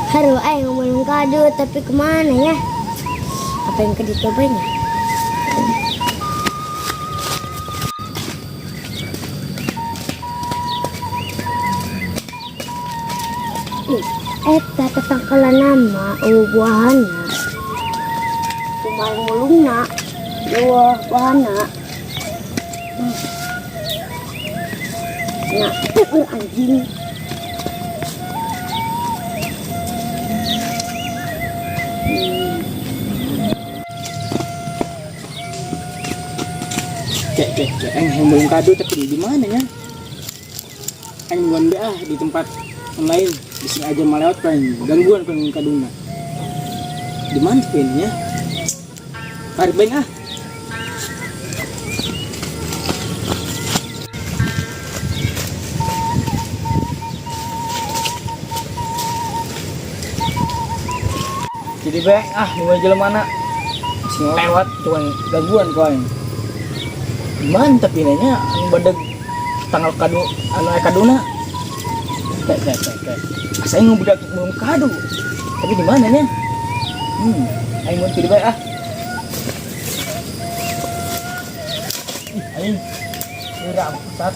Haru aing ngomong kado tapi kemana ya? Apa yang keditobanya? Eta tetangkalan nama buahana. Kumaha mulungna buah-buahana. Nah, anjing. Cek cek cek aing belum kado tapi di mana ya? Aing buan ah di tempat yang lain di sini aja malah lewat paling gangguan paling kaduna. Di mana tuh ini ya? Tarik beng ah. Jadi beng ah di mana jalan mana? Sing lewat cuman gangguan kau aing. Mantap ini nya anu badeg tanggal kado anu aya kadona. Teh teh teh teh. Asa aing budak belum kado. Tapi di mana nya? Aing mun pilih bae ah. Ih, aing geura pusat.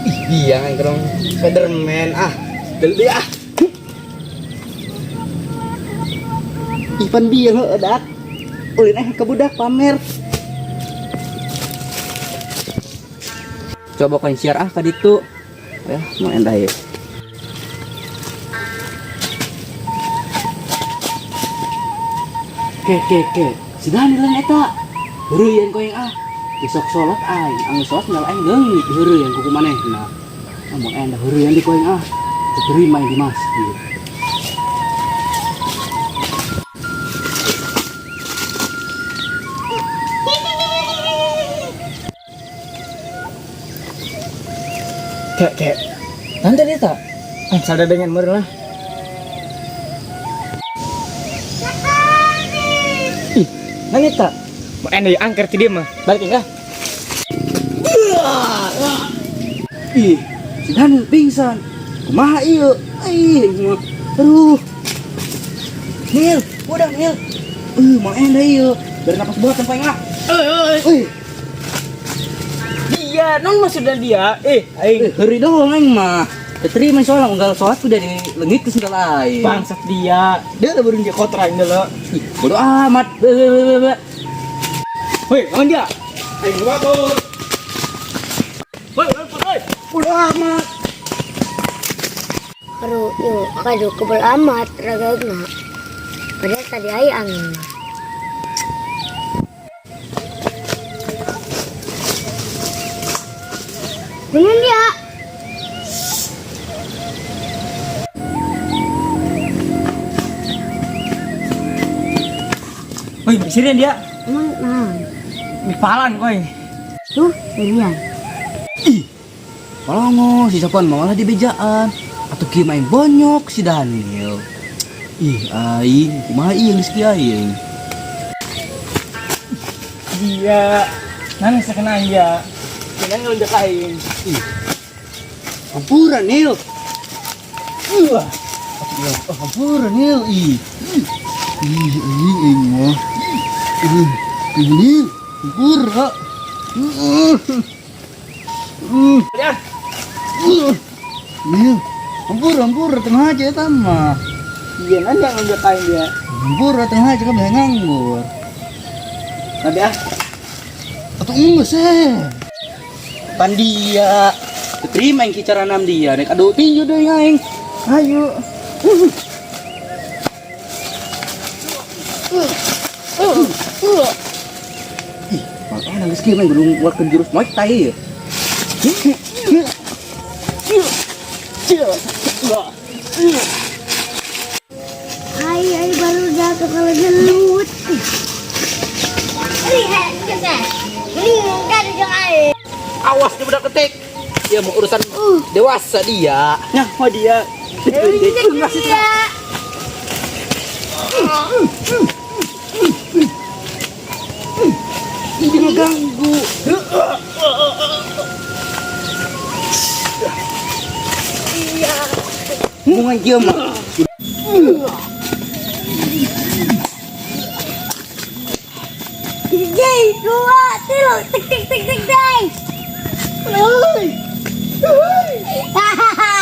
Ih, biang aing kerong Spiderman ah. Del ah. Ivan biang heueuh dak. Ulin eh ke budak pamer. Coba koin share ah ka ditu. Ya, mau endah ya. Ke ke ke. Si Daniel yang eta. Heureuyan koeng ah. Besok sholat aing, anggeus sholat nyala aing leungit heureuyan kuku manehna. Amun endah heureuyan di koeng ah. Diterima di masjid. Kek kek. Nanti dia tak. Sadar dengan meureun lah. Ih, nanti tak. Mau endah angker ti dia mah. Balik enggak? Ih, si Daniel pingsan. Kumaha ieu? Ih, aduh. Nil, udah Nil. Mau endah ieu. Bernapas buat sampai ngah. Oi. Dia, non maksudnya dia. Aing. Heuri doang aing mah. Terima soalnya unggal sholat udah di lengit ke sendal aing. Bangsat dia. Dia udah baru dia kotor aing dulu. Ih, bodo amat. Be, be, be, be. Woi, lawan dia. Aing kabur. Woi, woi, woi. Bodo amat. Aduh, yuk, aduh, kebel amat ragagna. Padahal tadi aya angin mah. Bener dia. Woi, sini dia. Emang nah. Mipalan koi. Tuh, serian. Ih. Polongo si Sofwan malah di bejaan. Atau kieu main bonyok si Daniel. Ih, aing kumaha ieu geus kieu aing. Dia nangis kena dia. Jangan ngelunjak aing. Ih. Hampura Nil. Wah. Oh, hampura Nil. Ih. Ih, aing aing mah. Ih, Nil. Hampura. Ya. Nil. Hampura, hampura tengah aja eta mah. Iya, nanya ngelunjak aing dia. Hampura tengah aja kan nganggur. Nanti ah. Atau enggak sih. Pan dia. Terima yang kicara nam dia. Nek aduh tinju deh aing. Ayo. Ih, makanya geus kieu mah belum ngeluarkeun jurus Muay Thai ya. Hai, hai baru dah kepala gelut. Awas dia budak ketik. Dia mau urusan dewasa dia. Nah, mau dia. Ini ngeganggu. Bunga ieu mah. Hiji, dua, tilu, tik tik tik tik tik. Hahaha.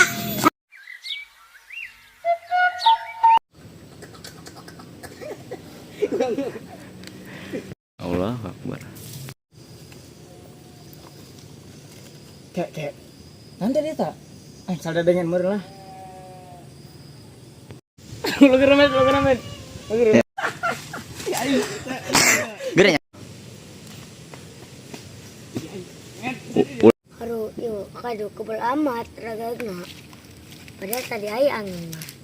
Allah Akbar. Kayak kayak nanti dia tak. Eh, sadar dengan meureun lah. Lu geremet, lu geremet. Lu geremet. Gerenya. Aduh, yuk, kadu kebel amat ragagna. Padahal tadi aya angin mah.